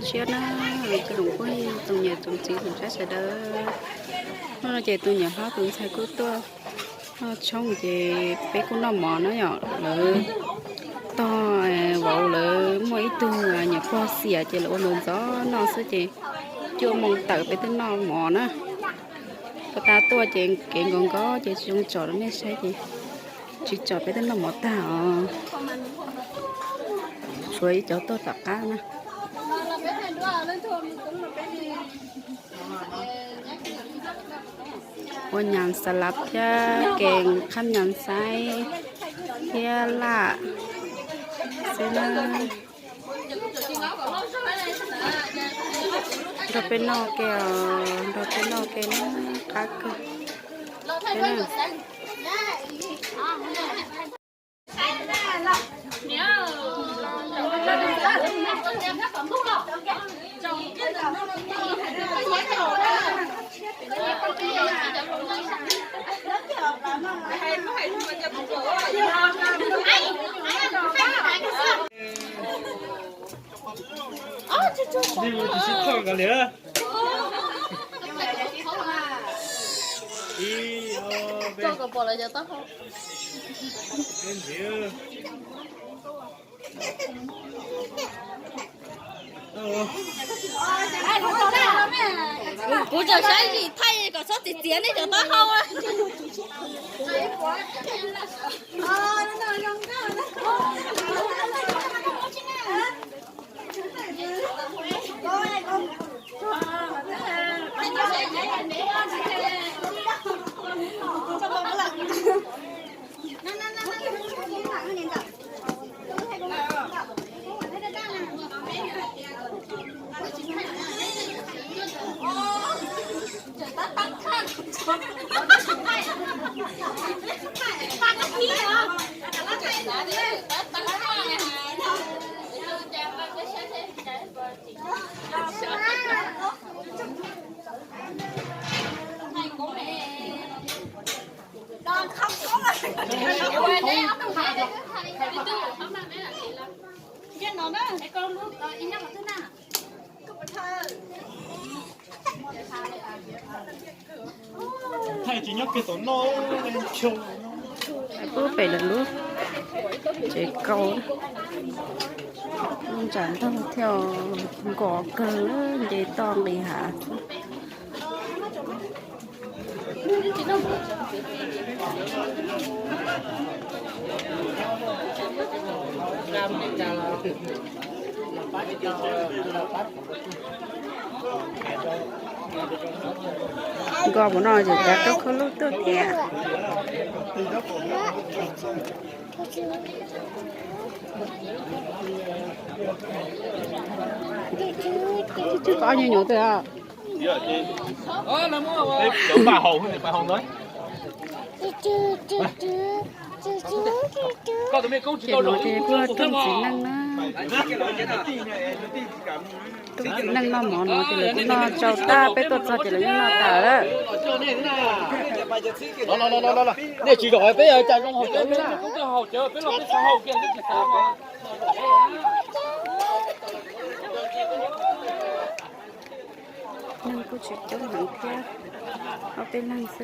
Siab na, tus niam tsoom txiv tsoom saib sawv daws. Hnub no ces tus niam hlob tus ntxhais kuj tuaj noj tshoob ces peb kuj noj mov na yom. Lawv tog vauv lawv muaj ib tug niam pog xiam ces lawv ua ntxov ntxov noj xwb ces cuaj moos tawm peb twb noj mov na. Pab tab tuaj ces kev nkaus nkaus ces tsis zoo tsom rau nej saib ces tsis tsom peb twb noj mov tag os. Tshuav ib cov tuaj tom qab na. Ua nyas xas lav thiab kees qhab nyas xaib thiab laj xwb na. Nrog peb noj ke os, nrog peb noj ke na, qab kawg. Kuv tseem saib Zim thaij kom txhob txiav txiav nej cov taub hau. Thaij tsis nyob kiag tom no, pub pem lawv lub tsev kau. Lub ntsam ntog thiaj nkos kawg, nce toj nqis hav. Nkos mus no ces cav rau khau lub tuaj thiab. Tswb tswb koj nyuam nyuam twg a? Ces no ces kuj rooj txiv neej na. Rooj txiv neej noj mov no ces lawv kuj noj tsau tag, peb tuaj txog ces lawv yeej noj tas lawm. Nej tsis zaum peb cas zoo haus cawv, haus cawv peb los peb tsis haus kiag. Neeg kuj tsis coob heev thiab, ob peb leeg xwb.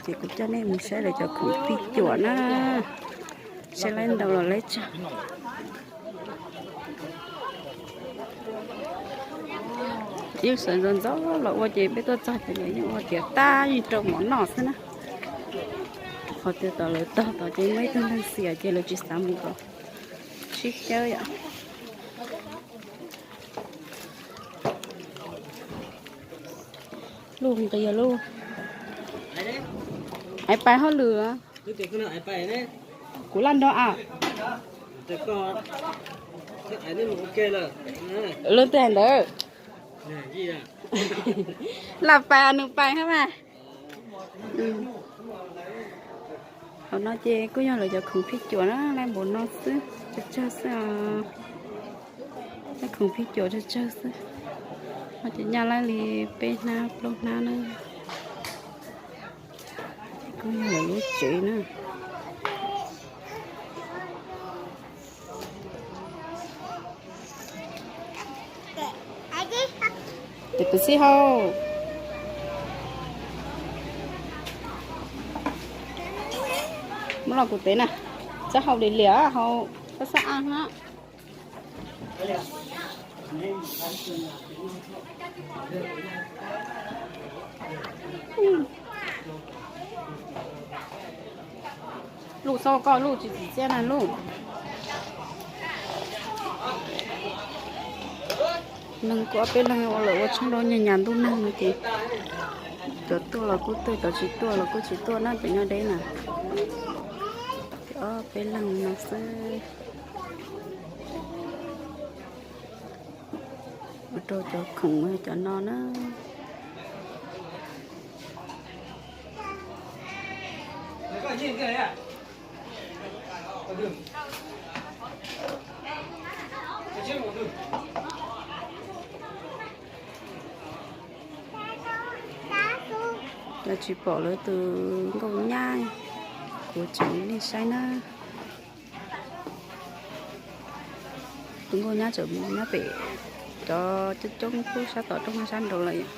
Ces kuv coj nej mus saib lawv cov khoom fij cuam na, saib laib ntau los laib tsawg. Yeej sawv ntxov ntxov los ua ces peb tuaj txog ces lawv yeej ua tiav tag yeej rau mov noj xwb na. Qhov tias tom lawv tog tod ces muaj ib tug neeg xiam ces lawv tsis xav mus kom sib cawb yom. Luj nqis luj. Aiv pais hauj lwm. Kuv laj nrog a. Leej twg hais ntawd? Laj pais nws pais hab mas. Hauv no ces kuj yog lawv cov khoom fij cuam na, laib npaum no xwb, tsawg tsawg xwb os. Laib khoom fij cuam tsawg tsawg xwb. Ces nyaj laib li peb hnab plaub hnab na. Kuj yog lawv lub tsev na. Ces pw xib hau. Muab los kuv tev na. Txhob hau li liam hau, txhob xab ab na. Luj, xauj koj luj tsis txim txiaj na luj. Neeg kuj ob peb leeg ua lawm ua tshoob rau nyuag nyas ntuj neeg no ces cov tuaj los kuj tuaj, cov tsis tuaj los kuj tsis tuaj na, cov nyob deb na. Ces ob peb leeg no xwb. Ua rau cov khoom cov no na. Cov tsis pom lawv tus nkauj nyab, kuv tseem nej saib na. Tus nkauj nyab tseem nyob pem cov coob coob pub sab tom rooj sab nraud lawm yom.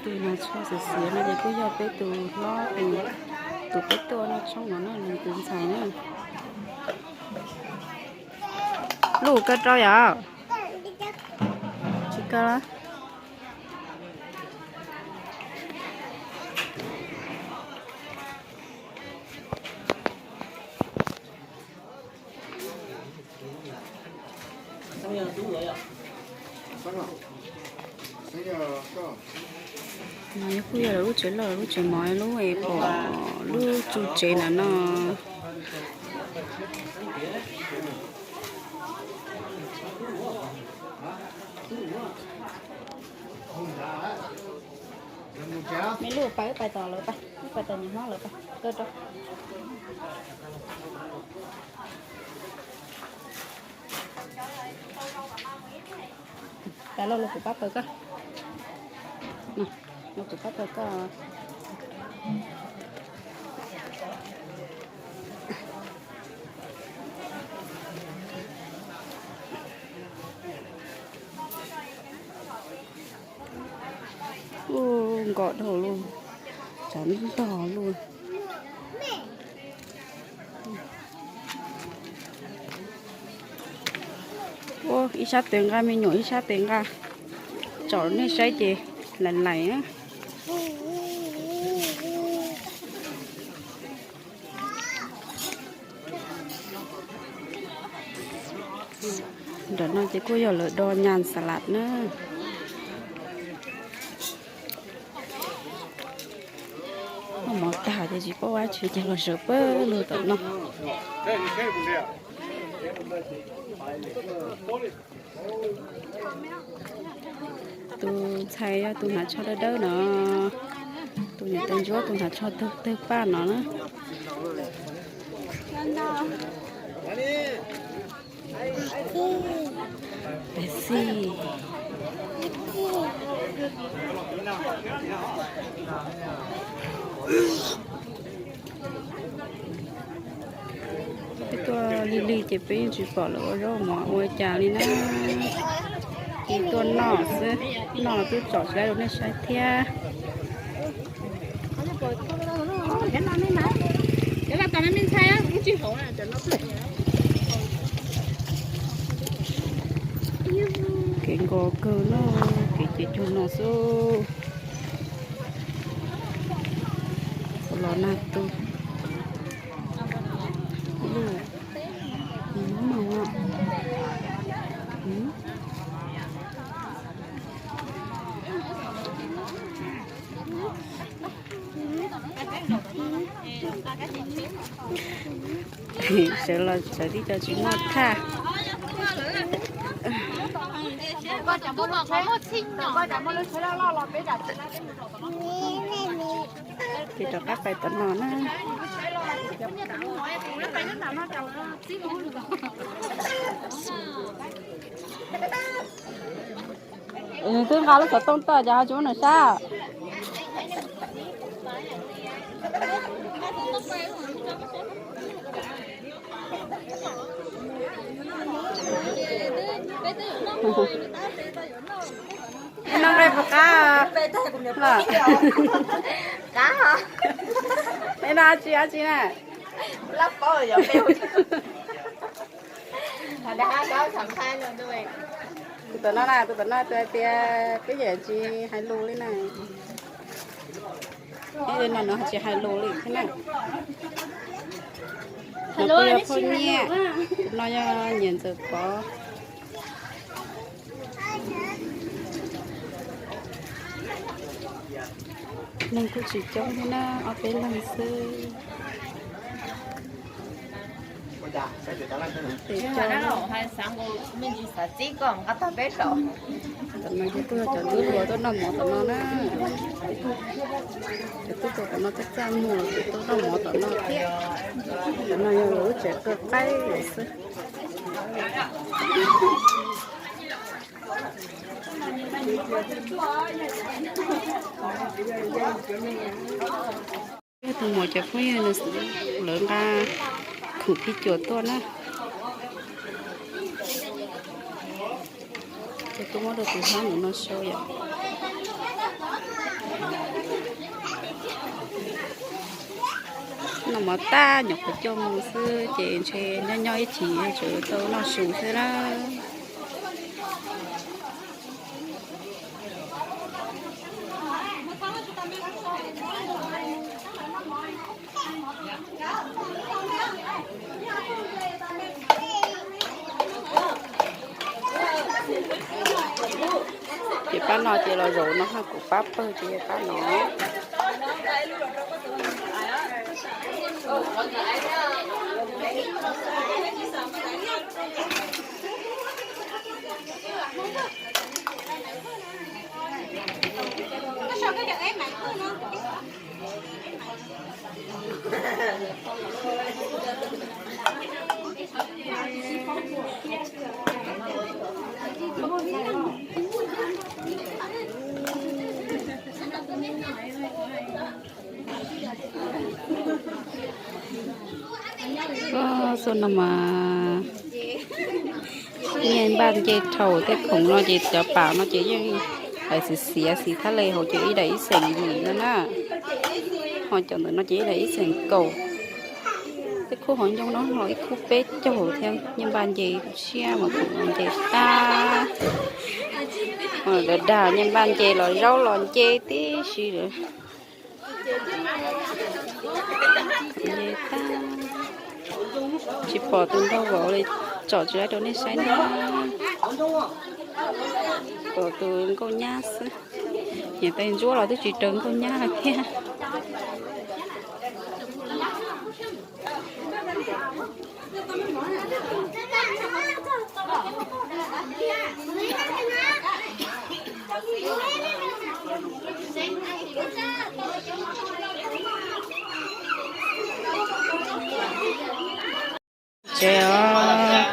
Tus nas tsho xiav xiav no ces kuj yog peb tus hlob, tus peb tuaj noj tshoob no na, nws tus ntxhais na. Luj, kawg rau yom? Tsis kawg. No yog kuj yog lawv lub tsev loj, lub tsev mov, lub es pom lub tsu tsev ntawm no. Me luj, pais wb pais tom lawv pais, wb pais tom niam hlob lawv pais, kawg rau. Pais los los kuv pab pawg koj. Los kuv pab pawg koj. Ub, nkos dhau lawm, tsav ntog lawm. Ua ib sab tes nqa me nyuam, ib sab tes nqa, tsom nej saib ces lais lais na. Nram no ces kuj yog lawv do nyas xas las na. Noj mov tag ces tsis paub ua dab tsi ces los sawv pawg lug tom no. Tus ntxhais yog tus hnav tsho dawb dawb no, tus niam tais ntsuab tus hnav tsho tawg tawg paj no na. Pes xij. Peb tuaj lig lig ces peb yeej tsis pom lawv ua zaub mov ua cas li na. Ces tuaj noj xwb, noj los twb tsom tsis laib rau nej saib thiab. Kev nkos kawg no, kev ces cuag no xwb. Los nag tu. Sawv los sawv tib co tsis muaj thaj. Ces rov qab pais tom no na. Twb nqa lub xov tooj tuaj ces ho tsis muab nws saib. Noj nqaij puas qab? Qab. Peb noj dab tsi dab tsi na? Tus tom no na, tus tom no tus hais tias peb yam tsis hais lus li na. Ib no no tsis hais lus li thiab na. No kuj yog phauj Nyiaj, tus no yog niam ntxawm Pov. Neeg kuj tsis coob thiab na, ob peb leeg xwb. Tes cov, tom no ces kuj yog cov tub hluas tuaj noj mov tom no na. Cov tub hluas tom no txaj txaj muag, cov tuaj noj mov tom no thiab. Tom no yog lawv lub tsev kawg qaib lawm xwb. Tus muam cov phooj ywg lawv nqa khoom phij cuam tuaj na. Ces tuaj muab rau tus hlob ntawm no sau yom. Noj mov tag nyuam qhuav coj mus xwb ces ntshe nyob nyob ib chim tseem tau noj su xwb na. Ces pab no ces los zaum no, kuv pab pawg ces yog pab no. Xub no mas nyiaj npaj nce dhau, tej khoom no ces cov pam no ces yeej hais xiv xiav xiv thab le hauv ces ib daim ib xees yim no na. Ho cov ntawm no ces ib daim ib xees kaum. Tej khub hauv ncoo no los ib khub peb caug thiab. Nyiaj npaj nce siab mas khoom no nce tag. Dag dag nyiaj npaj nce los zaub los nce tib si lawm. Nce tag. Tsis pom tus nraug vauv li, tsom tsis laib rau nej saib na. Pom tus nkauj nyab xwb. Niam tais ntsuab los twb tsis raws nkauj nyab lawm thiab. Tsev os,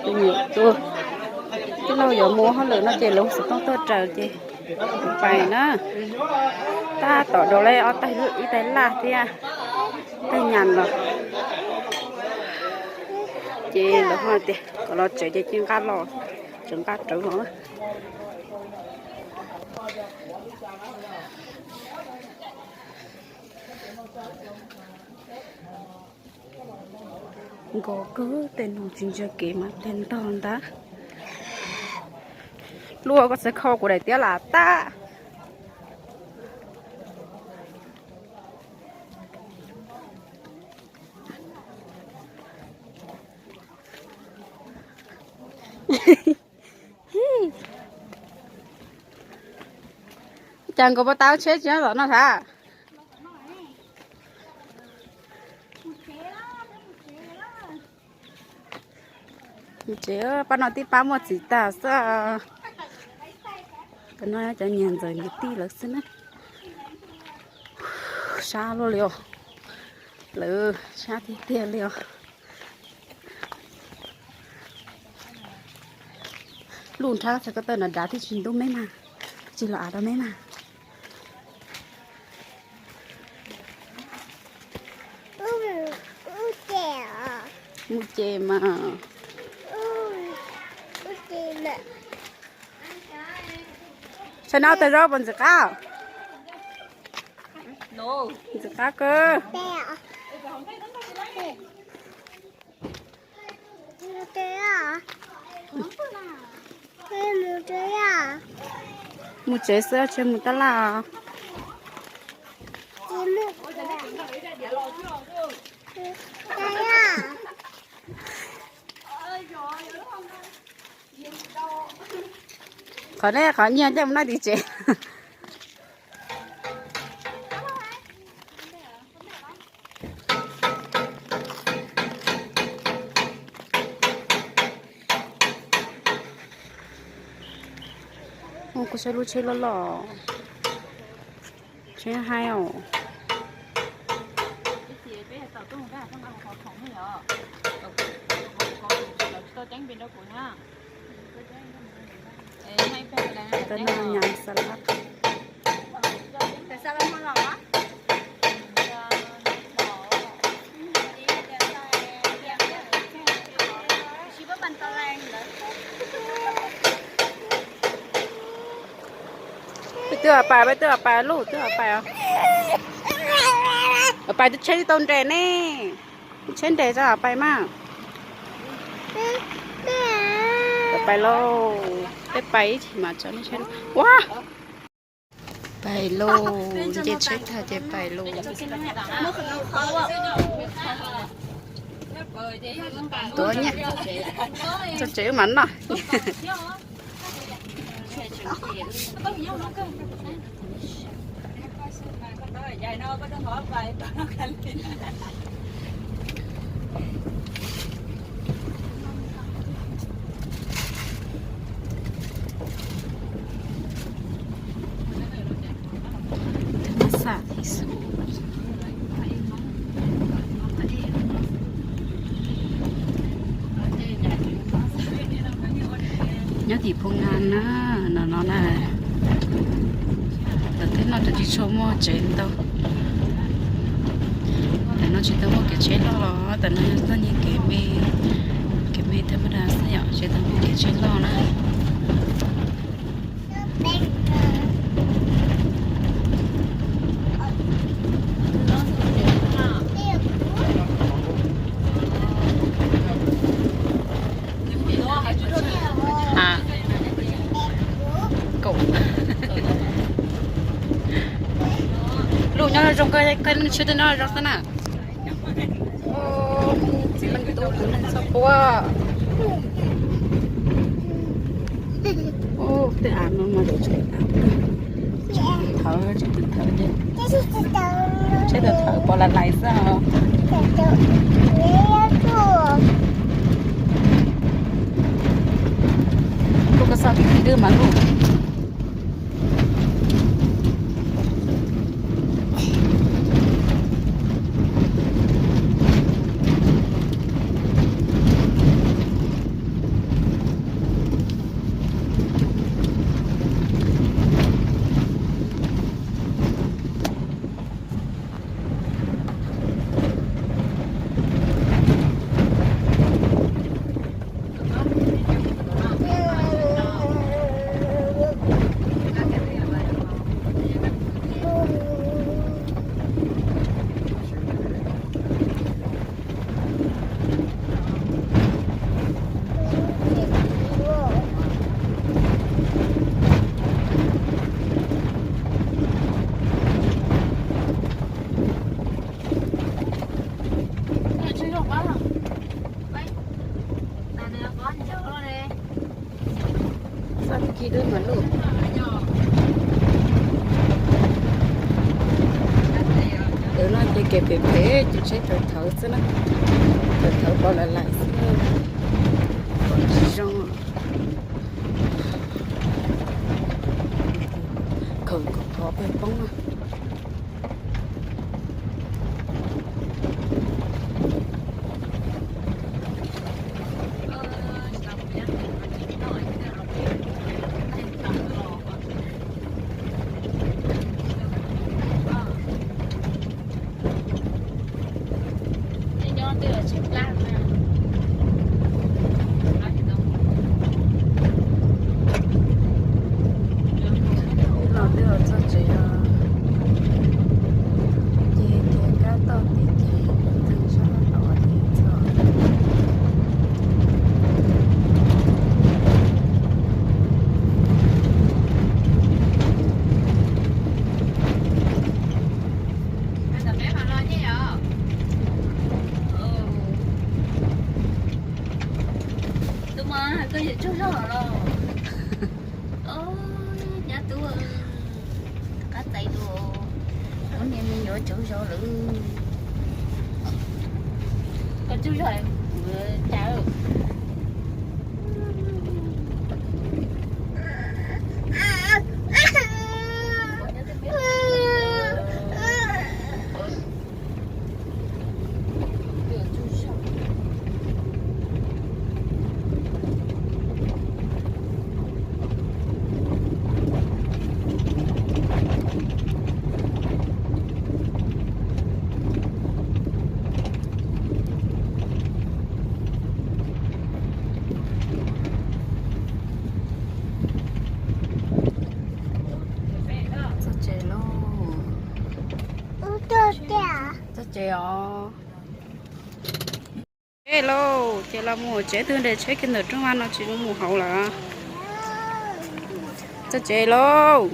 tus nyuam tuag, tij laug yuav mus hauj lwm no ces lawv hu xov tooj tuaj raws ces pais na. Tab tom rau lawv ob tais, ib tais laj thiab tais nyas los. Ces lawv ho tias kom los tsev ces cia nqa los, tseem nqa rawv los. Nkos kawg, tej no tsis ntsia kev mas tig ntog ntag. Luaj koj txiv kho kuv daim tiab lam tag. Cas nkos puas tau tsheb tsis nyob tom no thiab? Tsev, pab no tib pab muaj txiv tag xwb. Cov no cov niam ntxawm niam tij lawv xwb na. Sab luaj li os. Lawv sab tiag tiag li os. Luj nrhab txog ko taw no dav thiaj tsis ntub meb mas, tsis los av rau meb mas. Mus ces mas. Tsam no tawg zaub puas ntxim qab? Ntxim qab kawg. Mus tsev xwb tsis mus tab laj. Qhov nej qhov nyiaj coj mus noj tim tsev. Kuv saib lub tsheb loj loj, tsheb haib os. Tau noj nyas xas lab. Peb twb pais, peb twb pais lub twb pais. Pais twb tsheb tau nres ne. Tsheb nres tso pais mas. Pais lauj, peb pais ib chim mas tso nej tsheb. Ua, pais lauj, nce tsheb tag ces pais lauj. Tuav nyiaj, tso tsev wb mam noj. Nyob tim Phu Nga na, no no na. Tam tej no cov tsis tshua muaj tsev ntau. Tam no tsis tau muaj kev tsheb loj los, tam no yog txoj niag kev me, kev me thaj ma da xwb yom, tsis tau muaj kev tsheb loj na. Kaum. Luj nyob zoo, koj tsheb no zoo xwb na. Txiv leej tub tus neeg txhob quaj. Tej av no mas tseem thawv, tseem thawv, tsheb tawm thawv pom lais lais xwb os. Luj koj xauj tib tib dwb mas luj. Xauj tib dwb mas luj. Ntawm no ces kev phem phem ces tsheb thawv thawv xwb na. Thawv thawv pom lais lais xwb, pom tsis zoo. Pov pawg poob na. Los twb los txog tsev os. Ces kev kab toj tim ces tw sab tom ces txog. Tus mas koj yuav tsaug zog los? Nyab tub, qab txais tus, ub, niag me nyuam tsaug zog lawm. Koj tsaug zog, cas. Txog tsev lauj. Txog tsev os. Tsev lauj, ces los mus tsev twg nres tsheb kiag ntawm rooj vag no tsis mus hauv lawm. Txog tsev lauj,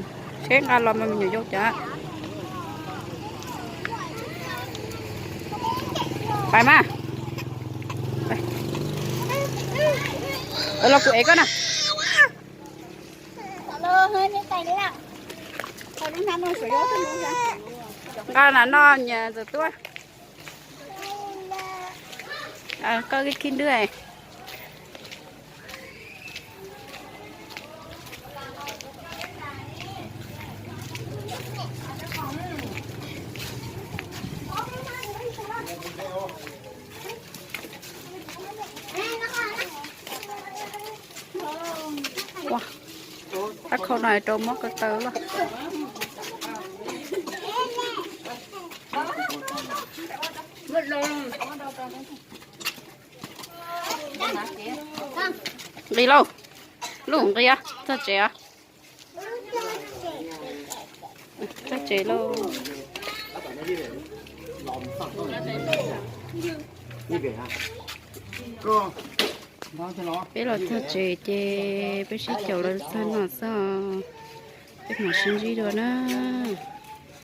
tsheb nqa los mas me nyuam yau cas. Pais mas. Los kuv ev koj na. Nqa na no nyias ntxawm tuaj. Koj khib nrwj. Ua, tab khau no rau mob ko taw lawm. Nqis lauj, lub nqis, txog tsev os. Txog tsev lauj. Peb los txog tsev ces peb sib caum los txog no xwb. Peb mam sib ntsib dua na.